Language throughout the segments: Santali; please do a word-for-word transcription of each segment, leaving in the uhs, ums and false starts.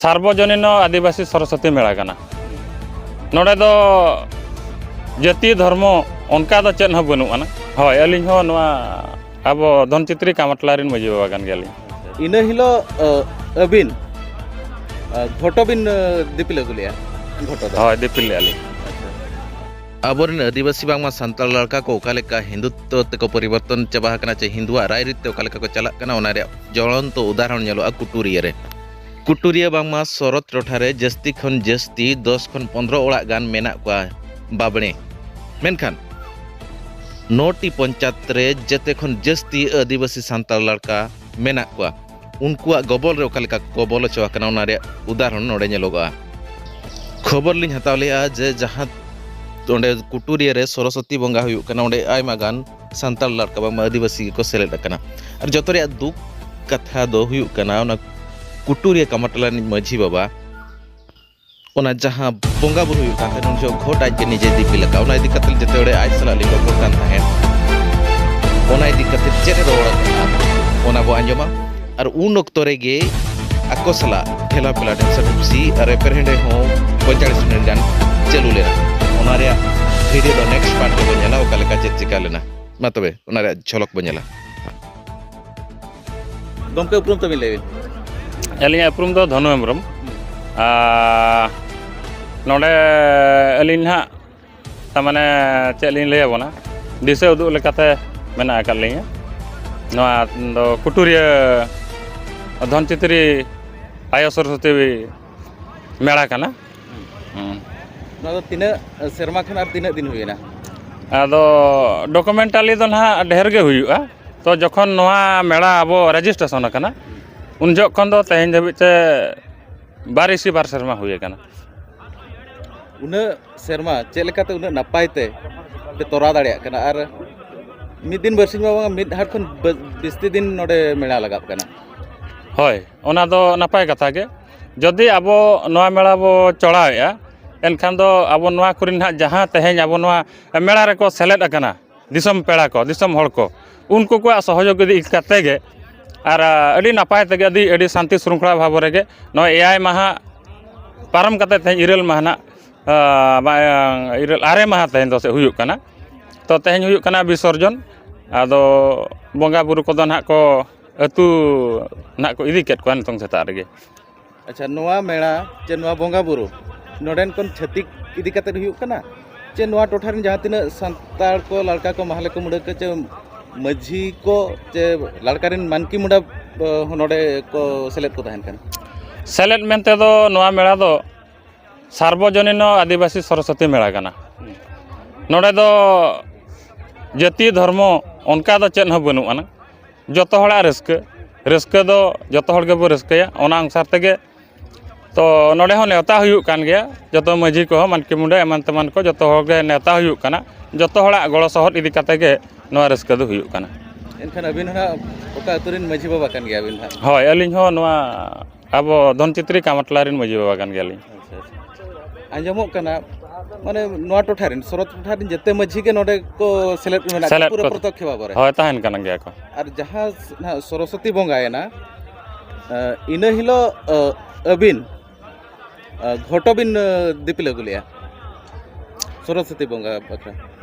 ᱥᱟᱨᱵᱚᱡᱚᱱᱤᱱ ᱟᱹᱫᱤᱵᱟᱹᱥᱤ ᱥᱚᱨᱚᱥᱚᱛᱤ ᱢᱮᱞᱟ ᱠᱟᱱᱟ᱾ ᱱᱚᱰᱮ ᱫᱚ ᱡᱟᱹᱛᱤ ᱫᱷᱚᱨᱢᱚ ᱚᱱᱠᱟ ᱫᱚ ᱪᱮᱫ ᱦᱚᱸ ᱵᱟᱹᱱᱩᱜ ᱟᱱᱟ᱾ ᱦᱳᱭ, ᱟᱹᱞᱤᱧ ᱦᱚᱸ ᱱᱚᱣᱟ ᱟᱵᱚ ᱫᱷᱚᱱᱪᱤᱛᱨᱤ ᱠᱟᱢᱟᱴᱞᱟ ᱨᱮᱱ ᱢᱟᱹᱡᱷᱤ ᱵᱟᱵᱟ ᱠᱟᱱ ᱜᱮᱭᱟᱞᱤᱧ᱾ ᱤᱱᱟᱹ ᱦᱤᱞᱳᱜ ᱟᱹᱵᱤᱱ ᱜᱷᱚᱴᱚ ᱵᱤᱱ ᱫᱤᱯᱤᱞ ᱟᱹᱜᱩ ᱞᱮᱜᱼᱟ? ᱜᱷᱚᱴᱚ ᱫᱚ ᱦᱳᱭ, ᱫᱤᱯᱤᱞ ᱞᱮᱜᱼᱟ ᱞᱤᱧ᱾ ᱟᱵᱚᱨᱮᱱ ᱟᱹᱫᱤᱵᱟᱹᱥᱤ ᱵᱟᱝᱢᱟ ᱥᱟᱱᱛᱟᱲ ᱞᱟᱲᱠᱟ ᱠᱚ ᱚᱠᱟ ᱞᱮᱠᱟ ᱦᱤᱱᱫᱩᱛᱛᱚ ᱛᱮᱠᱚ ᱯᱚᱨᱤᱵᱚᱨᱛᱚᱱ ᱪᱟᱵᱟ ᱟᱠᱟᱱᱟ ᱪᱮ ᱦᱤᱱᱫᱩᱣᱟᱜ ᱨᱟᱭᱨᱤᱛ ᱛᱮ ᱚᱠᱟ ᱞᱮᱠᱟ ᱠᱚ ᱪᱟᱞᱟᱜ ᱠᱟᱱᱟ, ᱚᱱᱟ ᱨᱮᱭᱟᱜ ᱡᱚᱲᱚᱱᱛᱚ ᱩᱫᱟᱦᱚᱨᱚᱱ ᱧᱮᱞᱚᱜᱼᱟ ᱠᱩᱴᱩᱨᱤᱭᱟᱹ ᱨᱮ᱾ ᱠᱩᱴᱩᱨᱤᱭᱟᱹ ᱵᱟᱝᱢᱟ ᱥᱚᱨᱚᱛ ᱴᱚᱴᱷᱟ ᱨᱮ ᱡᱟᱹᱥᱛᱤ ᱠᱷᱚᱱ ᱡᱟᱹᱥᱛᱤ ᱫᱚᱥ ᱠᱷᱚᱱ ᱯᱚᱱᱫᱽᱨᱚ ᱚᱲᱟᱜ ᱜᱟᱱ ᱢᱮᱱᱟᱜ ᱠᱚᱣᱟ ᱵᱟᱵᱽᱲᱮ᱾ ᱢᱮᱱᱠᱷᱟᱱ ᱱᱚᱴᱤ ᱯᱚᱧᱪᱟᱭᱮᱛ ᱨᱮ ᱡᱮᱛᱮ ᱠᱷᱚᱱ ᱡᱟᱹᱥᱛᱤ ᱟᱹᱫᱤᱵᱟᱹᱥᱤ ᱥᱟᱱᱛᱟᱲ ᱞᱟᱲᱠᱟ ᱢᱮᱱᱟᱜ ᱠᱚᱣᱟ᱾ ᱩᱱᱠᱩᱣᱟᱜ ᱜᱚᱵᱚᱞ ᱨᱮ ᱚᱠᱟ ᱞᱮᱠᱟ ᱠᱚ ᱵᱚᱞᱚ ᱦᱚᱪᱚ ᱟᱠᱟᱱᱟ, ᱚᱱᱟ ᱨᱮᱭᱟᱜ ᱩᱫᱟᱦᱚᱨᱚᱱ ᱱᱚᱰᱮ ᱧᱮᱞᱚᱜᱚᱜᱼᱟ᱾ ᱠᱷᱚᱵᱚᱨ ᱞᱤᱧ ᱦᱟᱛᱟᱣ ᱞᱮᱜᱼᱟ ᱡᱮ ᱡᱟᱦᱟᱸ ᱚᱸᱰᱮ ᱠᱩᱴᱩᱨᱤᱭᱟᱹ ᱨᱮ ᱥᱚᱨᱚᱥᱚᱛᱤ ᱵᱚᱸᱜᱟ ᱦᱩᱭᱩᱜ ᱠᱟᱱᱟ, ᱚᱸᱰᱮ ᱟᱭᱢᱟ ᱜᱟᱱ ᱥᱟᱱᱛᱟᱲ ᱞᱟᱲᱠᱟ ᱵᱟᱝᱢᱟ ᱟᱹᱫᱤᱵᱟᱹᱥᱤ ᱜᱮᱠᱚ ᱥᱮᱞᱮᱫ ᱟᱠᱟᱱᱟ᱾ ᱟᱨ ᱡᱚᱛᱚ ᱨᱮᱭᱟᱜ ᱫᱩᱠ ᱠᱟᱛᱷᱟ ᱫᱚ ᱦᱩᱭᱩᱜ ᱠᱟᱱᱟ, ᱚᱱᱟ ᱠᱩᱴᱩᱨᱤᱭᱟᱹ ᱠᱟᱢᱟᱴᱟᱞᱟ ᱨᱤᱱᱤᱡ ᱢᱟᱹᱡᱷᱤ ᱵᱟᱵᱟ ᱚᱱᱟ ᱡᱟᱦᱟᱸ ᱵᱚᱸᱜᱟ ᱵᱩᱨᱩ ᱦᱩᱭᱩᱜ ᱠᱟᱱ ᱛᱟᱦᱮᱸᱫ, ᱩᱱ ᱡᱚᱦᱚᱜ ᱜᱷᱚᱴ ᱟᱡ ᱜᱮ ᱱᱤᱡᱮ ᱫᱤᱯᱤᱞ ᱟᱠᱟᱫ᱾ ᱚᱱᱟ ᱤᱫᱤ ᱠᱟᱛᱮ ᱡᱮᱛᱮ ᱦᱚᱲ ᱟᱡ ᱥᱟᱞᱟᱜ ᱞᱤᱧ ᱨᱚᱯᱚᱲ ᱠᱟᱱ ᱛᱟᱦᱮᱸᱫ, ᱚᱱᱟ ᱤᱫᱤ ᱠᱟᱛᱮ ᱪᱮᱫ ᱮ ᱨᱚᱲ ᱟᱠᱟᱫᱼᱟ, ᱚᱱᱟ ᱵᱚ ᱟᱸᱡᱚᱢᱟ᱾ ᱟᱨ ᱩᱱ ᱚᱠᱛᱚ ᱨᱮᱜᱮ ᱟᱠᱚ ᱥᱟᱞᱟᱜ ᱴᱷᱮᱞᱟ ᱯᱷᱮᱞᱟ ᱰᱷᱮᱢᱥᱟ ᱰᱷᱮᱢᱥᱤ ᱟᱨ ᱮᱯᱮᱨᱦᱮᱸᱰᱮ ᱦᱚᱸ ᱯᱚᱸᱭᱛᱟᱞᱤᱥ ᱢᱤᱱᱤᱴ ᱜᱟᱱ ᱪᱟᱹᱞᱩ ᱞᱮᱱᱟ᱾ ᱚᱱᱟ ᱨᱮᱭᱟᱜ ᱵᱷᱤᱰᱤᱭᱳ ᱫᱚ ᱱᱮᱠᱥᱴ ᱯᱟᱨᱴ ᱨᱮᱵᱚ ᱧᱮᱞᱟ, ᱚᱠᱟ ᱞᱮᱠᱟ ᱪᱮᱫ ᱪᱤᱠᱟ ᱞᱮᱱᱟ᱾ ᱢᱟ ᱛᱚᱵᱮ ᱚᱱᱟ ᱨᱮᱭᱟᱜ ᱡᱷᱚᱞᱚᱠ ᱵᱚ ᱧᱮᱞᱟ᱾ ᱜᱚᱢᱠᱮ, ᱩᱯᱨᱩᱢ ᱛᱟᱵᱤᱱ ᱞᱟᱹᱭ ᱵᱤᱱ᱾ ᱟᱹᱞᱤᱧᱟᱜ ᱩᱯᱨᱩᱢ ᱫᱚ ᱫᱷᱚᱱᱩ ᱦᱮᱢᱵᱨᱚᱢ᱾ ᱟᱨ ᱱᱚᱰᱮ ᱟᱹᱞᱤᱧ ᱱᱟᱦᱟᱜ ᱛᱟᱨ ᱢᱟᱱᱮ ᱪᱮᱫ ᱞᱤᱧ ᱞᱟᱹᱭ ᱟᱵᱚᱱᱟ, ᱫᱤᱥᱟᱹ ᱩᱫᱩᱜ ᱞᱮᱠᱟᱛᱮ ᱢᱮᱱᱟᱜ ᱟᱠᱟᱫ ᱞᱤᱧᱟ᱾ ᱱᱚᱣᱟ ᱫᱚ ᱠᱩᱴᱩᱨᱤᱭᱟᱹ ᱫᱷᱚᱱᱪᱤᱛᱨᱤ ᱟᱭᱳ ᱥᱚᱨᱚᱥᱚᱛᱤ ᱢᱮᱞᱟ ᱠᱟᱱᱟ᱾ ᱦᱩᱸ᱾ ᱱᱚᱣᱟ ᱫᱚ ᱛᱤᱱᱟᱹᱜ ᱥᱮᱨᱢᱟ ᱠᱷᱚᱱ ᱟᱨ ᱛᱤᱱᱟᱹᱜ ᱫᱤᱱ ᱦᱩᱭᱮᱱᱟ? ᱟᱫᱚ ᱰᱚᱠᱩᱢᱮᱱᱴᱟᱞᱤ ᱫᱚ ᱱᱟᱦᱟᱜ ᱰᱷᱮᱨ ᱜᱮ ᱦᱩᱭᱩᱜᱼᱟ᱾ ᱛᱚ ᱡᱚᱠᱷᱚᱱ ᱱᱚᱣᱟ ᱢᱮᱞᱟ ᱟᱵᱚ ᱨᱮᱡᱤᱥᱴᱨᱮᱥᱚᱱ ᱟᱠᱟᱱᱟ, ᱩᱱ ᱡᱚᱦᱚᱜ ᱠᱷᱚᱱ ᱫᱚ ᱛᱮᱦᱮᱧ ᱫᱷᱟᱹᱵᱤᱡ ᱛᱮ ᱵᱟᱨ ᱤᱥᱤ ᱵᱟᱨ ᱥᱮᱨᱢᱟ ᱦᱩᱭ ᱟᱠᱟᱱᱟ᱾ ᱩᱱᱟᱹᱜ ᱥᱮᱨᱢᱟ ᱪᱮᱫ ᱞᱮᱠᱟᱛᱮ ᱩᱱᱟᱹᱜ ᱱᱟᱯᱟᱭ ᱛᱮ ᱯᱮ ᱛᱚᱨᱟᱣ ᱫᱟᱲᱮᱭᱟᱜ ᱠᱟᱱᱟ? ᱟᱨ ᱢᱤᱫ ᱫᱤᱱ ᱵᱟᱨᱥᱤᱧ ᱢᱟ ᱵᱟᱝᱟ, ᱢᱤᱫ ᱦᱟᱴ ᱠᱷᱚᱱ ᱵᱟᱹ- ᱵᱤᱥᱛᱤ ᱫᱤᱱ ᱱᱚᱰᱮ ᱢᱮᱞᱟ ᱞᱟᱜᱟᱜ ᱠᱟᱱᱟ᱾ ᱦᱳᱭ, ᱚᱱᱟ ᱫᱚ ᱱᱟᱯᱟᱭ ᱠᱟᱛᱷᱟ ᱜᱮ᱾ ᱡᱩᱫᱤ ᱟᱵᱚ ᱱᱚᱣᱟ ᱢᱮᱞᱟ ᱵᱚ ᱪᱚᱲᱟᱣᱮᱫᱼᱟ, ᱮᱱᱠᱷᱟᱱ ᱫᱚ ᱟᱵᱚ ᱱᱚᱣᱟ ᱠᱚᱨᱮ ᱱᱟᱦᱟᱜ ᱡᱟᱦᱟᱸ ᱛᱮᱦᱮᱧ ᱟᱵᱚ ᱱᱚᱣᱟ ᱢᱮᱞᱟ ᱨᱮᱠᱚ ᱥᱮᱞᱮᱫ ᱟᱠᱟᱱᱟ, ᱫᱤᱥᱚᱢ ᱯᱮᱲᱟ ᱠᱚ, ᱫᱤᱥᱚᱢ ᱦᱚᱲ ᱠᱚ, ᱩᱱᱠᱩ ᱠᱚᱣᱟᱜ ᱥᱚᱦᱚᱡᱳᱜᱤ ᱤᱫᱤ ᱠᱟᱛᱮ ᱜᱮ ᱟᱨ ᱟᱹᱰᱤ ᱱᱟᱯᱟᱭ ᱛᱮᱜᱮ, ᱟᱹᱰᱤ ᱟᱹᱰᱤ ᱥᱟᱱᱛᱤ ᱥᱨᱩᱝᱠᱷᱚᱞᱟ ᱵᱷᱟᱵᱽ ᱨᱮᱜᱮ ᱱᱚᱜᱼᱚᱭ ᱮᱭᱟᱭ ᱢᱟᱦᱟ ᱯᱟᱨᱚᱢ ᱠᱟᱛᱮ ᱛᱮᱦᱮᱧ ᱤᱨᱟᱹᱞ ᱢᱟᱦᱟ ᱱᱟᱜ, ᱟᱸ, ᱵᱟᱝ, ᱤᱨᱟᱹᱞ, ᱟᱨᱮ ᱢᱟᱦᱟ ᱛᱮᱦᱮᱧ ᱫᱚ ᱥᱮ ᱦᱩᱭᱩᱜ ᱠᱟᱱᱟ᱾ ᱛᱚ, ᱛᱮᱦᱮᱧ ᱦᱩᱭᱩᱜ ᱠᱟᱱᱟ ᱵᱤᱥᱚᱨᱡᱚᱱ᱾ ᱟᱫᱚ ᱵᱚᱸᱜᱟ ᱵᱩᱨᱩ ᱠᱚᱫᱚ ᱱᱟᱦᱟᱜ ᱠᱚ ᱟᱹᱛᱩ ᱱᱟᱦᱟᱜ ᱠᱚ ᱤᱫᱤ ᱠᱮᱫ ᱠᱚᱣᱟ ᱱᱤᱛᱚᱝ ᱥᱮᱛᱟᱜ ᱨᱮᱜᱮ᱾ ᱟᱪᱪᱷᱟ, ᱱᱚᱣᱟ ᱢᱮᱞᱟ ᱪᱮ ᱱᱚᱣᱟ ᱵᱚᱸᱜᱟ ᱵᱩᱨᱩ ᱱᱚᱰᱮᱱ ᱠᱷᱚᱱ ᱪᱷᱟᱹᱛᱤᱠ ᱤᱫᱤ ᱠᱟᱛᱮᱫ ᱦᱩᱭᱩᱜ ᱠᱟᱱᱟ, ᱪᱮ ᱱᱚᱣᱟ ᱴᱚᱴᱷᱟ ᱨᱮᱱ ᱡᱟᱦᱟᱸ ᱛᱤᱱᱟᱹᱜ ᱥᱟᱱᱛᱟᱲ ᱠᱚ, ᱞᱟᱲᱠᱟ ᱠᱚ, ᱢᱟᱦᱞᱮ ᱠᱚ, ᱢᱩᱰᱟᱹ ᱠᱚ, ᱪᱮ ᱢᱟᱹᱡᱷᱤ ᱠᱚ, ᱪᱮ ᱞᱟᱲᱠᱟ ᱨᱮᱱ ᱢᱟᱱᱠᱤ ᱢᱩᱰᱟᱹ, ᱟᱸ, ᱦᱚᱸ ᱱᱚᱰᱮ ᱠᱚ ᱥᱮᱞᱮᱫ ᱠᱚ ᱛᱟᱦᱮᱱ ᱠᱟᱱᱟ? ᱥᱮᱞᱮᱫ ᱢᱮᱱᱛᱮ ᱫᱚ ᱱᱚᱣᱟ ᱢᱮᱞᱟ ᱫᱚ ᱥᱟᱨᱵᱚᱡᱚᱱᱤᱱ ᱟᱹᱫᱤᱵᱟᱹᱥᱤ ᱥᱚᱨᱚᱥᱚᱛᱤ ᱢᱮᱞᱟ ᱠᱟᱱᱟ᱾ ᱱᱚᱰᱮ ᱫᱚ ᱡᱟᱹᱛᱤ ᱫᱷᱚᱨᱢᱚ ᱚᱱᱠᱟ ᱫᱚ ᱪᱮᱫ ᱦᱚᱸ ᱵᱟᱹᱱᱩᱜ ᱟᱱᱟ᱾ ᱡᱚᱛᱚ ᱦᱚᱲᱟᱜ ᱨᱟᱹᱥᱠᱟᱹ, ᱨᱟᱹᱥᱠᱟᱹ ᱫᱚ ᱡᱚᱛᱚ ᱦᱚᱲ ᱜᱮᱵᱚ ᱨᱟᱹᱥᱠᱟᱹᱭᱟ, ᱚᱱᱟ ᱚᱱᱩᱥᱟᱨ ᱛᱮᱜᱮ᱾ ᱛᱚ, ᱱᱚᱰᱮ ᱦᱚᱸ ᱱᱮᱣᱛᱟ ᱦᱩᱭᱩᱜ ᱠᱟᱱ ᱜᱮᱭᱟ, ᱡᱚᱛᱚ ᱢᱟᱹᱡᱷᱤ ᱠᱚᱦᱚᱸ, ᱢᱟᱱᱠᱤ ᱢᱩᱰᱟᱹ ᱮᱢᱟᱱ ᱛᱮᱢᱟᱱ ᱠᱚ, ᱡᱚᱛᱚ ᱦᱚᱲ ᱜᱮ ᱱᱮᱣᱛᱟ ᱦᱩᱭᱩᱜ ᱠᱟᱱᱟ᱾ ᱡᱚᱛᱚ ᱦᱚᱲᱟᱜ ᱜᱚᱲᱚ ᱥᱚᱦᱚᱫ ᱤᱫᱤ ᱠᱟᱛᱮ ᱜᱮ ᱱᱚᱣᱟ ᱨᱟᱹᱥᱠᱟᱹ ᱫᱚ ᱦᱩᱭᱩᱜ ᱠᱟᱱᱟ᱾ ᱮᱱᱠᱷᱟᱱ ᱟᱹᱵᱤᱱ ᱦᱚᱸ ᱱᱟᱜ ᱚᱠᱟ ᱟᱹᱛᱩ ᱨᱮᱱ ᱢᱟᱹᱡᱷᱤ ᱵᱟᱵᱟ ᱠᱟᱱ ᱜᱮᱭᱟᱵᱤᱱ ᱦᱟᱸᱜ? ᱦᱳᱭ, ᱟᱹᱞᱤᱧ ᱦᱚᱸ ᱱᱚᱣᱟ ᱟᱵᱚ ᱫᱷᱚᱱᱪᱤᱛᱨᱤ ᱠᱟᱢᱟᱨᱴᱚᱞᱟ ᱨᱮᱱ ᱢᱟᱹᱡᱷᱤ ᱵᱟᱵᱟ ᱠᱟᱱ ᱜᱮᱭᱟᱞᱤᱧ᱾ ᱟᱪᱪᱷᱟ, ᱟᱪᱪᱷᱟ᱾ ᱟᱸᱡᱚᱢᱚᱜ ᱠᱟᱱᱟ, ᱢᱟᱱᱮ, ᱱᱚᱣᱟ ᱴᱚᱴᱷᱟ ᱨᱮᱱ, ᱥᱚᱨᱚᱛ ᱴᱚᱴᱷᱟ ᱨᱮᱱ ᱡᱮᱛᱮ ᱢᱟᱹᱡᱷᱤ ᱜᱮ ᱱᱚᱰᱮ ᱠᱚ ᱥᱮᱞᱮᱫ ᱢᱮᱱᱟᱜ ᱠᱚᱣᱟ, ᱥᱮᱞᱮᱫ ᱯᱩᱨᱟᱹ ᱠᱚ, ᱯᱨᱚᱛᱚᱠᱷ ᱵᱷᱟᱵᱽ ᱨᱮ᱾ ᱦᱳᱭ, ᱛᱟᱦᱮᱱ ᱠᱟᱱ ᱜᱮᱭᱟ ᱠᱚ᱾ ᱟᱨ ᱡᱟᱦᱟᱸ ᱥ-, ᱱᱟᱦᱟᱜ ᱥᱚᱨᱚᱥᱚᱛᱤ ᱵᱚᱸᱜᱟᱭᱮᱱᱟ, ᱟᱸ, ᱤᱱᱟᱹ ᱦᱤᱞᱳᱜ, ᱟᱸ, ᱟᱹᱵᱤᱱ, ᱟᱸ, ᱜᱷᱚᱴᱚ ᱵᱤᱱ, ᱟᱸ, ᱫᱤᱯᱤᱞ ᱟᱹᱜᱩ ᱞᱮᱜᱼᱟ ᱥᱚᱨᱚᱥᱚᱛᱤ ᱵᱚᱸᱜᱟ ᱵᱟᱠᱷᱨᱟ?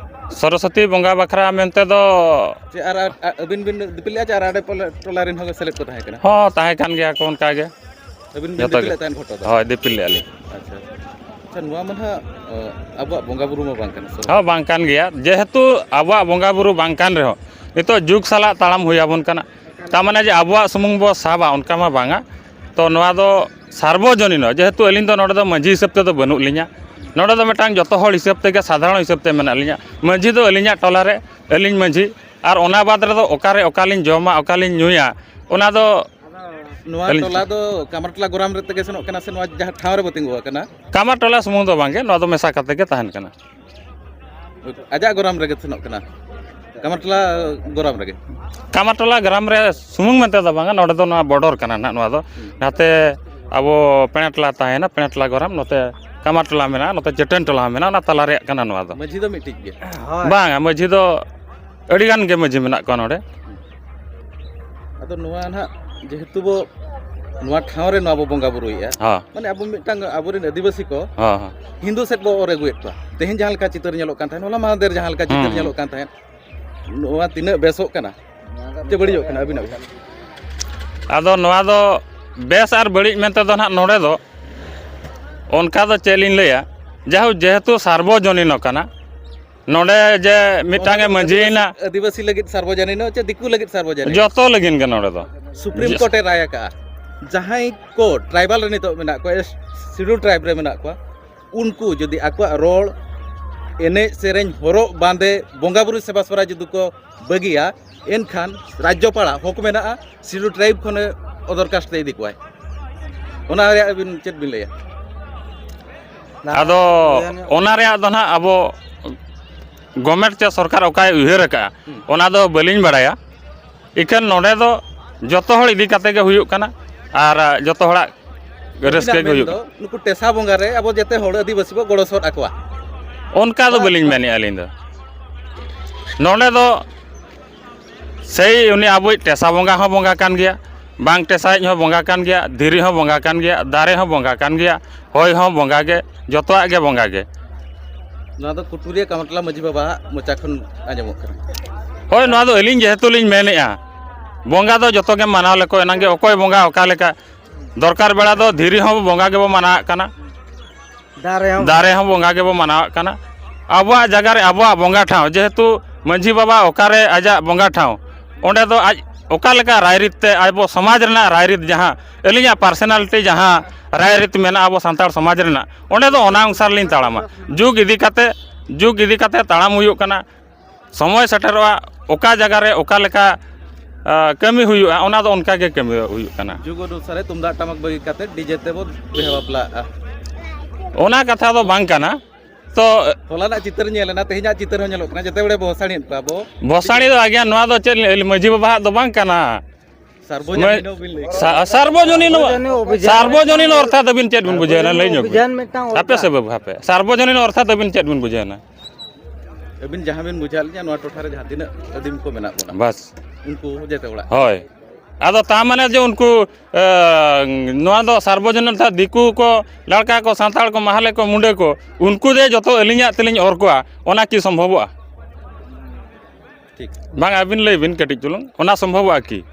ᱥᱚᱨᱚᱥᱚᱛᱤ ᱵᱚᱸᱜᱟ ᱵᱟᱠᱷᱨᱟ ᱢᱮᱱᱛᱮ ᱫᱚ ᱪᱮ ᱟᱨ, ᱟᱨ, ᱟᱨ ᱟᱹᱵᱤᱱ ᱵᱤᱱ ᱫᱤᱯᱤᱞ ᱞᱮᱜᱼᱟ, ᱪᱮ ᱟᱨ ᱟᱰᱮ ᱯᱟᱞᱮ ᱴᱚᱞᱟ ᱨᱮᱱ ᱦᱚᱸ ᱥᱮᱞᱮᱫ ᱠᱚ ᱛᱟᱦᱮᱸ ᱠᱟᱱᱟ? ᱦᱚᱸ, ᱛᱟᱦᱮᱸ ᱠᱟᱱ ᱜᱮᱭᱟ ᱠᱚ ᱚᱱᱠᱟ ᱜᱮ᱾ ᱟᱹᱵᱤᱱ ᱵᱤᱱ ᱡᱚᱛᱚ ᱫᱤᱯᱤᱞ ᱜᱮ᱾ ᱞᱮᱫ ᱛᱟᱦᱮᱸᱫ ᱜᱷᱚᱴᱚ ᱫᱚ? ᱦᱳᱭ, ᱫᱤᱯᱤᱞ ᱞᱮᱜᱼᱟ ᱞᱤᱧ᱾ ᱟᱪᱪᱷᱟ, ᱟᱪᱪᱷᱟ᱾ ᱟᱪᱪᱷᱟ, ᱱᱚᱣᱟ ᱢᱟ ᱱᱟᱦᱟᱜ, ᱟᱸ, ᱟᱵᱚᱣᱟᱜ ᱵᱚᱸᱜᱟ ᱵᱩᱨᱩ ᱢᱟ ᱵᱟᱝ ᱠᱟᱱᱟ, ᱥᱚᱨᱚᱥᱚᱛᱤ᱾ ᱦᱚᱸ, ᱵᱟᱝ ᱠᱟᱱ ᱜᱮᱭᱟ᱾ ᱡᱮᱦᱮᱛᱩ ᱟᱵᱚᱣᱟᱜ ᱵᱚᱸᱜᱟ ᱵᱩᱨᱩ ᱵᱟᱝ ᱠᱟᱱ ᱨᱮᱦᱚᱸ, ᱱᱤᱛᱚᱜ ᱡᱩᱜᱽ ᱥᱟᱞᱟᱜ ᱛᱟᱲᱟᱢ ᱦᱩᱭ ᱟᱵᱚᱱ ᱠᱟᱱᱟ᱾ ᱛᱟᱨ ᱢᱟᱱᱮ ᱡᱮ ᱟᱵᱚᱣᱟᱜ ᱥᱩᱢᱩᱝ ᱵᱚ ᱥᱟᱵᱟ, ᱚᱱᱠᱟ ᱢᱟ ᱵᱟᱝᱟ᱾ ᱛᱚ, ᱱᱚᱣᱟ ᱫᱚ ᱥᱟᱨᱵᱚᱡᱚᱱᱤᱱ, ᱡᱮᱦᱮᱛᱩ ᱟᱹᱞᱤᱧ ᱫᱚ ᱱᱚᱰᱮ ᱫᱚ ᱢᱟᱹᱡᱷᱤ ᱦᱤᱥᱟᱹᱵ ᱛᱮᱫᱚ ᱵᱟᱹᱱᱩᱜ ᱞᱤᱧᱟ, ᱱᱚᱰᱮ ᱫᱚ ᱢᱤᱫᱴᱟᱝ ᱡᱚᱛᱚ ᱦᱚᱲ ᱦᱤᱥᱟᱹᱵ ᱛᱮᱜᱮ, ᱥᱟᱫᱷᱟᱨᱚᱱ ᱦᱤᱥᱟᱹᱵ ᱛᱮ ᱢᱮᱱᱟᱜ ᱞᱤᱧᱟ᱾ ᱢᱟᱹᱡᱷᱤ ᱫᱚ ᱟᱹᱞᱤᱧᱟᱜ ᱴᱚᱞᱟ ᱨᱮ ᱟᱹᱞᱤᱧ ᱢᱟᱹᱡᱷᱤ, ᱟᱨ ᱚᱱᱟ ᱵᱟᱫᱽ ᱨᱮᱫᱚ ᱚᱠᱟᱨᱮ ᱚᱠᱟᱞᱤᱧ ᱡᱚᱢᱟ, ᱚᱠᱟᱞᱤᱧ ᱧᱩᱭᱟ, ᱚᱱᱟ ᱫᱚ ᱱᱚᱣᱟ ᱟᱹᱞᱤᱧ ᱴᱚᱞᱟ ᱫᱚ ᱠᱟᱢᱟᱨᱴᱚᱞᱟ ᱜᱚᱨᱟᱢ ᱨᱮ ᱛᱮᱜᱮ ᱥᱮᱱᱚᱜ ᱠᱟᱱᱟ ᱥᱮ ᱱᱚᱣᱟ ᱡᱟᱦᱟᱸ ᱴᱷᱟᱶ ᱨᱮᱵᱚ ᱛᱤᱸᱜᱩ ᱟᱠᱟᱱᱟ? ᱠᱟᱢᱟᱨᱴᱚᱞᱟ ᱥᱩᱢᱩᱝ ᱫᱚ ᱵᱟᱝᱜᱮ, ᱱᱚᱣᱟ ᱫᱚ ᱢᱮᱥᱟ ᱠᱟᱛᱮ ᱜᱮ ᱛᱟᱦᱮᱱ ᱠᱟᱱᱟ᱾ ᱟᱡᱟᱜ ᱜᱚᱨᱟᱢ ᱨᱮᱜᱮ ᱥᱮᱱᱚᱜ ᱠᱟᱱᱟ, ᱠᱟᱢᱟᱨᱴᱚᱞᱟ ᱜᱚᱨᱟᱢ ᱨᱮᱜᱮ? ᱠᱟᱢᱟᱨᱴᱚᱞᱟ ᱜᱨᱟᱢ ᱨᱮ ᱥᱩᱢᱩᱝ ᱢᱮᱱᱛᱮ ᱫᱚ ᱵᱟᱝᱟ, ᱱᱚᱰᱮ ᱫᱚ ᱱᱚᱣᱟ ᱵᱚᱰᱚᱨ ᱠᱟᱱᱟ ᱱᱟᱦᱟᱜ ᱱᱚᱣᱟ ᱫᱚ᱾ ᱦᱩᱸ᱾ ᱱᱟᱛᱮ ᱟᱵᱚ ᱯᱮᱬᱮᱴᱞᱟ ᱛᱟᱦᱮᱱᱟ, ᱯᱮᱬᱮᱴᱞᱟ ᱜᱨᱟᱢ, ᱱᱚᱛᱮ ᱠᱟᱢᱟᱨᱴᱚᱞᱟ ᱢᱮᱱᱟᱜᱼᱟ, ᱱᱚᱛᱮ ᱪᱟᱹᱴᱟᱹᱱ ᱴᱚᱞᱟ ᱦᱚᱸ ᱢᱮᱱᱟᱜᱼᱟ, ᱚᱱᱟ ᱛᱟᱞᱟ ᱨᱮᱭᱟᱜ ᱠᱟᱱᱟ ᱱᱚᱣᱟ ᱫᱚ᱾ ᱢᱟᱹᱡᱷᱤ ᱫᱚ ᱢᱤᱫᱴᱤᱡ ᱜᱮ? ᱵᱟᱝᱟ, ᱢᱟᱹᱡᱷᱤ ᱫᱚ ᱟᱹᱰᱤ ᱜᱟᱱ ᱜᱮ ᱢᱟᱹᱡᱷᱤ ᱢᱮᱱᱟᱜ ᱠᱚᱣᱟ ᱱᱚᱰᱮ᱾ ᱟᱫᱚ ᱱᱚᱣᱟ ᱱᱟᱦᱟᱜ ᱡᱮᱦᱮᱛᱩ ᱵᱚ ᱱᱚᱣᱟ ᱴᱷᱟᱶ ᱨᱮ ᱱᱚᱣᱟ ᱵᱚ ᱵᱚᱸᱜᱟ ᱵᱩᱨᱩᱭᱮᱫᱼᱟ, ᱦᱚᱸ᱾ ᱢᱟᱱᱮ ᱟᱵᱚ ᱢᱤᱫᱴᱟᱝ ᱟᱵᱚᱨᱮᱱ ᱟᱹᱫᱤᱵᱟᱹᱥᱤ ᱠᱚ ᱦᱚᱸ, ᱦᱚᱸ᱾ ᱦᱤᱱᱫᱩ ᱥᱮᱫ ᱵᱚ ᱚᱨ ᱟᱹᱜᱩᱭᱮᱫ ᱠᱚᱣᱟ᱾ ᱛᱮᱦᱮᱧ ᱡᱟᱦᱟᱸ ᱞᱮᱠᱟ ᱪᱤᱛᱟᱹᱨ ᱧᱮᱞᱚᱜ ᱠᱟᱱ ᱛᱟᱦᱮᱸᱫ, ᱦᱚᱞᱟ ᱢᱟᱦᱫᱮᱨ ᱡᱟᱦᱟᱸ ᱞᱮᱠᱟ ᱪᱤᱛᱟᱹᱨ ᱦᱩᱸ᱾ ᱧᱮᱞᱚᱜ ᱠᱟᱱ ᱛᱟᱦᱮᱸᱫ, ᱱᱚᱣᱟ ᱛᱤᱱᱟᱹᱜ ᱵᱮᱥᱚᱜ ᱠᱟᱱᱟ ᱪᱮ ᱵᱟᱹᱲᱤᱡᱚᱜ ᱠᱟᱱᱟ ᱟᱹᱵᱤᱱᱟᱜ ᱩᱭᱦᱟᱹᱨ? ᱟᱫᱚ ᱱᱚᱣᱟ ᱫᱚ ᱵᱮᱥ ᱟᱨ ᱵᱟᱹᱲᱤᱡ ᱢᱮᱱᱛᱮ ᱫᱚ ᱱᱟᱦᱟᱜ ᱱᱚᱰᱮ ᱫᱚ ᱚᱱᱠᱟ ᱫᱚ ᱪᱮᱫ ᱞᱤᱧ ᱞᱟᱹᱭᱟ, ᱡᱟᱭᱦᱳᱠ ᱡᱮᱦᱮᱛᱩ ᱥᱟᱨᱵᱚᱡᱚᱱᱤᱱ ᱠᱟᱱᱟ, ᱱᱚᱰᱮ ᱡᱮ ᱢᱤᱫᱴᱟᱝ ᱮ ᱱᱚᱣᱟ ᱫᱚ ᱢᱟᱹᱡᱷᱤᱭᱮᱱᱟ᱾ ᱟᱹᱫᱤᱵᱟᱹᱥᱤ, ᱟᱹᱫᱤᱵᱟᱹᱥᱤ ᱞᱟᱹᱜᱤᱫ ᱥᱟᱨᱵᱚᱡᱚᱱᱤᱱ ᱪᱮ ᱫᱤᱠᱩ ᱞᱟᱹᱜᱤᱫ ᱥᱟᱨᱵᱚᱡᱚᱱᱤᱱ? ᱡᱚᱛᱚ ᱞᱟᱹᱜᱤᱫ ᱜᱮ ᱱᱚᱰᱮ ᱫᱚ᱾ ᱥᱩᱯᱨᱤᱢ ᱡᱚ- ᱠᱳᱨᱴ ᱮ ᱨᱟᱭ ᱟᱠᱟᱜᱼᱟ, ᱡᱟᱦᱟᱸᱭ ᱠᱚ ᱴᱨᱟᱭᱵᱟᱞ ᱨᱮ ᱱᱤᱛᱚᱜ ᱢᱮᱱᱟᱜ ᱠᱚᱣᱟ, ᱥᱤᱰᱩᱞ ᱴᱨᱟᱭᱤᱵ ᱨᱮ ᱢᱮᱱᱟᱜ ᱠᱚᱣᱟ, ᱩᱱᱠᱩ ᱡᱩᱫᱤ ᱟᱠᱚᱣᱟᱜ ᱨᱚᱲ, ᱮᱱᱮᱡ ᱥᱮᱨᱮᱧ, ᱦᱚᱨᱚᱜ ᱵᱟᱸᱫᱮ, ᱵᱚᱸᱜᱟ ᱵᱩᱨᱩ ᱥᱮᱵᱟ ᱥᱚᱨᱟ ᱡᱩᱫᱤ ᱠᱚ ᱵᱟᱹᱜᱤᱭᱟ, ᱮᱱᱠᱷᱟᱱ ᱨᱟᱡᱽᱡᱚᱯᱟᱲᱟᱜ ᱦᱚᱠ ᱢᱮᱱᱟᱜᱼᱟ, ᱥᱤᱰᱩᱞ ᱴᱨᱟᱭᱤᱵ ᱠᱷᱚᱱᱮ ᱚᱫᱚᱨᱠᱟᱥᱛ ᱛᱮ ᱤᱫᱤ ᱠᱚᱣᱟᱭ᱾ ᱚᱱᱟ ᱨᱮᱭᱟᱜ ᱟᱹᱵᱤᱱ ᱪᱮᱫ ᱵᱤᱱ ᱞᱟᱹᱭᱟ? ᱟᱫᱚ ᱚᱱᱟ ᱨᱮᱭᱟᱜ ᱫᱚ ᱱᱟᱦᱟᱜ ᱟᱵᱚ ᱜᱚᱵᱷᱢᱮᱱᱴ ᱪᱮ ᱥᱚᱨᱠᱟᱨ ᱚᱠᱟᱭ ᱩᱭᱦᱟᱹᱨ ᱟᱠᱟᱫᱼᱟ, ᱦᱩᱸ᱾ ᱚᱱᱟ ᱫᱚ ᱵᱟᱹᱞᱤᱧ ᱵᱟᱲᱟᱭᱟ᱾ ᱤᱠᱷᱟᱹᱱ ᱱᱚᱰᱮ ᱫᱚ ᱡᱚᱛᱚ ᱦᱚᱲ ᱤᱫᱤ ᱠᱟᱛᱮ ᱜᱮ ᱦᱩᱭᱩᱜ ᱠᱟᱱᱟ ᱟᱨ ᱡᱚᱛᱚ ᱦᱚᱲᱟᱜ ᱨᱟᱹᱥᱠᱟᱹ ᱟᱹᱵᱤᱱᱟᱜ ᱜᱮ ᱢᱮᱱ ᱦᱩᱭᱩᱜ ᱫᱚ ᱠᱟᱱᱟ᱾ ᱱᱩᱠᱩ ᱴᱮᱥᱟ ᱵᱚᱸᱜᱟ ᱨᱮ ᱟᱵᱚ ᱡᱮᱛᱮ ᱦᱚᱲ ᱟᱹᱫᱤᱵᱟᱹᱥᱤ ᱵᱚ ᱜᱚᱲᱚ ᱥᱚᱫ ᱟᱠᱚᱣᱟ? ᱚᱱᱠᱟ ᱫᱚ ᱵᱟᱝ, ᱵᱟᱹᱞᱤᱧ ᱵᱟᱝ᱾ ᱢᱮᱱᱮᱫᱼᱟ ᱟᱹᱞᱤᱧ ᱫᱚ᱾ ᱱᱚᱰᱮ ᱫᱚ ᱥᱮᱭ ᱩᱱᱤ ᱟᱵᱚᱭᱤᱡ ᱴᱮᱥᱟ ᱵᱚᱸᱜᱟ ᱦᱚᱸ ᱵᱚᱸᱜᱟ ᱠᱟᱱ ᱜᱮᱭᱟ, ᱵᱟᱝ ᱴᱮᱥᱟᱭᱤᱡ ᱦᱚᱸ ᱵᱚᱸᱜᱟ ᱠᱟᱱ ᱜᱮᱭᱟ, ᱫᱷᱤᱨᱤ ᱦᱚᱸ ᱵᱚᱸᱜᱟ ᱠᱟᱱ ᱜᱮᱭᱟ, ᱫᱟᱨᱮ ᱦᱚᱸ ᱵᱚᱸᱜᱟ ᱠᱟᱱ ᱜᱮᱭᱟ, ᱦᱚᱭ ᱦᱚᱸ ᱵᱚᱸᱜᱟ ᱜᱮ, ᱡᱚᱛᱚᱣᱟᱜ ᱜᱮ ᱵᱚᱸᱜᱟ ᱜᱮ᱾ ᱱᱚᱣᱟ ᱫᱚ ᱠᱩᱴᱩᱨᱤᱭᱟᱹ ᱠᱟᱢᱟᱨᱴᱟᱞᱟ ᱢᱟᱹᱡᱷᱤ ᱵᱟᱵᱟᱣᱟᱜ ᱢᱚᱪᱟ ᱠᱷᱚᱱ ᱟᱸᱡᱚᱢᱚᱜ ᱠᱟᱱᱟ᱾ ᱦᱳᱭ, ᱱᱚᱣᱟ ᱫᱚ ᱟᱹᱞᱤᱧ ᱡᱮᱦᱮᱛᱩ ᱞᱤᱧ ᱢᱮᱱᱮᱫᱼᱟ, ᱵᱚᱸᱜᱟ ᱫᱚ ᱡᱚᱛᱚ ᱜᱮ ᱢᱟᱱᱟᱣ ᱞᱮᱠᱚ ᱮᱱᱟᱝ ᱜᱮ ᱚᱠᱚᱭ ᱵᱚᱸᱜᱟ ᱚᱠᱟ ᱞᱮᱠᱟ᱾ ᱫᱚᱨᱠᱟᱨ ᱵᱮᱲᱟ ᱫᱚ ᱫᱷᱤᱨᱤ ᱦᱚᱸ ᱵᱚᱸᱜᱟ ᱜᱮᱵᱚ ᱢᱟᱱᱟᱣᱟᱜ ᱠᱟᱱᱟ, ᱫᱟᱨᱮ ᱦᱚᱸ ᱫᱟᱨᱮ ᱦᱚᱸ ᱵᱚᱸᱜᱟ ᱜᱮᱵᱚ ᱢᱟᱱᱟᱣᱟᱜ ᱠᱟᱱᱟ᱾ ᱟᱵᱚᱣᱟᱜ ᱡᱟᱭᱜᱟ ᱨᱮ ᱟᱵᱚᱣᱟᱜ ᱵᱚᱸᱜᱟ ᱴᱷᱟᱶ, ᱡᱮᱦᱮᱛᱩ ᱢᱟᱹᱡᱷᱤ ᱵᱟᱵᱟ ᱚᱠᱟᱨᱮ ᱟᱡᱟᱜ ᱵᱚᱸᱜᱟ ᱴᱷᱟᱶ, ᱚᱸᱰᱮ ᱫᱚ ᱟᱡ ᱚᱠᱟ ᱞᱮᱠᱟ ᱨᱟᱭᱨᱤᱛ ᱛᱮ ᱟᱵᱚ ᱥᱚᱢᱟᱡᱽ ᱨᱮᱱᱟᱜ ᱨᱟᱭᱨᱤᱛ, ᱡᱟᱦᱟᱸ ᱟᱹᱞᱤᱧᱟᱜ ᱯᱟᱨᱥᱚᱱᱟᱞᱤᱴᱤ ᱡᱟᱦᱟᱸ ᱨᱟᱭᱨᱤᱛ ᱢᱮᱱᱟᱜᱼᱟ ᱟᱵᱚ ᱥᱟᱱᱛᱟᱲ ᱥᱚᱢᱟᱡᱽ ᱨᱮᱱᱟᱜ, ᱚᱸᱰᱮ ᱫᱚ ᱚᱱᱟ ᱚᱱᱩᱥᱟᱨ ᱞᱤᱧ ᱛᱟᱲᱟᱢᱟ᱾ ᱡᱩᱜᱽ ᱤᱫᱤ ᱠᱟᱛᱮ, ᱡᱩᱜᱽ ᱤᱫᱤ ᱠᱟᱛᱮ ᱛᱟᱲᱟᱢ ᱦᱩᱭᱩᱜ ᱠᱟᱱᱟ᱾ ᱥᱚᱢᱚᱭ ᱥᱮᱴᱮᱨᱚᱜᱼᱟ, ᱚᱠᱟ ᱡᱟᱭᱜᱟ ᱨᱮ ᱚᱠᱟ ᱞᱮᱠᱟ, ᱟ, ᱠᱟᱹᱢᱤ ᱦᱩᱭᱩᱜᱼᱟ, ᱚᱱᱟ ᱫᱚ ᱚᱱᱠᱟ ᱜᱮ ᱠᱟᱹᱢᱤ ᱦᱩᱭᱩᱜ ᱠᱟᱱᱟ᱾ ᱡᱩᱜᱽ ᱚᱱᱩᱥᱟᱨᱮ ᱛᱩᱢᱫᱟᱜ ᱴᱟᱢᱟᱠ ᱵᱟᱹᱜᱤ ᱠᱟᱛᱮ ᱰᱤᱡᱮ ᱛᱮᱵᱚ ᱵᱤᱦᱟᱹ ᱵᱟᱯᱞᱟᱜᱼᱟ᱾ ᱚᱱᱟ ᱠᱟᱛᱷᱟ ᱫᱚ ᱵᱟᱝ ᱠᱟᱱᱟ᱾ ᱛᱚ ᱦᱚᱞᱟᱱᱟᱜ ᱪᱤᱛᱟᱹᱨ ᱧᱮᱞ ᱮᱱᱟ, ᱛᱮᱦᱮᱧᱟᱜ ᱪᱤᱛᱟᱹᱨ ᱦᱚᱸ ᱧᱮᱞᱚᱜ ᱠᱟᱱᱟ, ᱡᱮᱛᱮ ᱵᱮᱲᱮ ᱵᱚ ᱵᱷᱚᱥᱟᱲᱤᱭᱮᱫ ᱠᱚᱣᱟ ᱵᱚ᱾ ᱵᱷᱚᱥᱟᱲᱤ ᱫᱚ ᱟᱜᱮ ᱱᱚᱣᱟ ᱫᱚ ᱪᱮᱫ ᱞᱤᱧ ᱞᱟᱹᱭᱟ, ᱢᱟᱹᱡᱷᱤ ᱵᱟᱵᱟᱣᱟᱜ ᱫᱚ ᱵᱟᱝ ᱠᱟᱱᱟ᱾ ᱥᱟᱨᱵᱚᱡᱚᱱᱤᱱ ᱵᱤᱱ ᱞᱟᱹᱭ ᱠᱮᱫᱟ᱾ ᱥᱟ-, ᱥᱟᱨᱵᱚᱡᱚᱱᱤᱱ, ᱥᱟᱨᱵᱚᱡᱚᱱᱤᱱ ᱚᱵᱷᱤᱡᱟᱱ᱾ ᱥᱟᱨᱵᱚᱡᱚᱱᱤᱱ ᱚᱨᱛᱷᱟᱛ ᱟᱹᱵᱤᱱ ᱪᱮᱫ ᱵᱤᱱ ᱵᱩᱡᱷᱟᱹᱣᱱᱟ? ᱞᱟᱹᱭ ᱧᱚᱜ ᱚᱵᱷᱤᱡᱟᱱ ᱵᱤᱱ᱾ ᱢᱤᱫᱴᱟᱝ ᱦᱟᱯᱮ ᱚᱨᱛᱷᱟᱛ᱾ ᱥᱮ ᱵᱟᱹᱵᱩ, ᱦᱟᱯᱮ᱾ ᱥᱟᱨᱵᱚᱡᱚᱱᱤᱱ ᱚᱨᱛᱷᱟᱛ ᱟᱹᱵᱤᱱ ᱪᱮᱫ ᱵᱤᱱ ᱵᱩᱡᱷᱟᱹᱣᱱᱟ? ᱟᱹᱵᱤᱱ ᱡᱟᱦᱟᱸ ᱵᱤᱱ ᱵᱩᱡᱷᱟᱹᱣ ᱞᱤᱧᱟ, ᱱᱚᱣᱟ ᱴᱚᱴᱷᱟ ᱨᱮ ᱡᱟᱦᱟᱸ ᱛᱤᱱᱟᱹᱜ ᱟᱹᱫᱤᱢ ᱠᱚ ᱢᱮᱱᱟᱜ ᱵᱚᱱᱟ, ᱵᱟᱥ᱾ ᱩᱱᱠᱩ ᱡᱮᱛᱮ ᱚᱲᱟᱜ᱾ ᱦᱳᱭ᱾ ᱟᱫᱚ ᱛᱟ ᱢᱟᱱᱮ ᱡᱮ ᱩᱱᱠᱩ ᱱᱚᱣᱟ ᱫᱚ ᱥᱟᱨᱵᱚᱡᱚᱱᱤᱱ ᱛᱷᱟ ᱫᱤᱠᱩ ᱠᱚ, ᱞᱟᱲᱠᱟ ᱠᱚ, ᱥᱟᱱᱛᱟᱲ ᱠᱚ, ᱢᱟᱦᱞᱮ ᱠᱚ, ᱢᱩᱸᱰᱟᱹ ᱠᱚ, ᱩᱱᱠᱩ ᱫᱮ ᱡᱚᱛᱚ ᱟᱹᱞᱤᱧᱟᱜ ᱛᱮᱞᱤᱧ ᱚᱨ ᱠᱚᱣᱟ, ᱚᱱᱟ ᱠᱤ ᱥᱚᱢᱵᱷᱚᱵᱚᱜᱼᱟ? ᱴᱷᱤᱠ᱾ ᱵᱟᱝ, ᱟᱹᱵᱤᱱ ᱞᱟᱹᱭ ᱵᱤᱱ ᱠᱟᱹᱴᱤᱡ ᱪᱩᱞᱩᱝ, ᱚᱱᱟ ᱥᱚᱢᱵᱷᱚᱵᱚᱜᱼᱟ ᱠᱤ?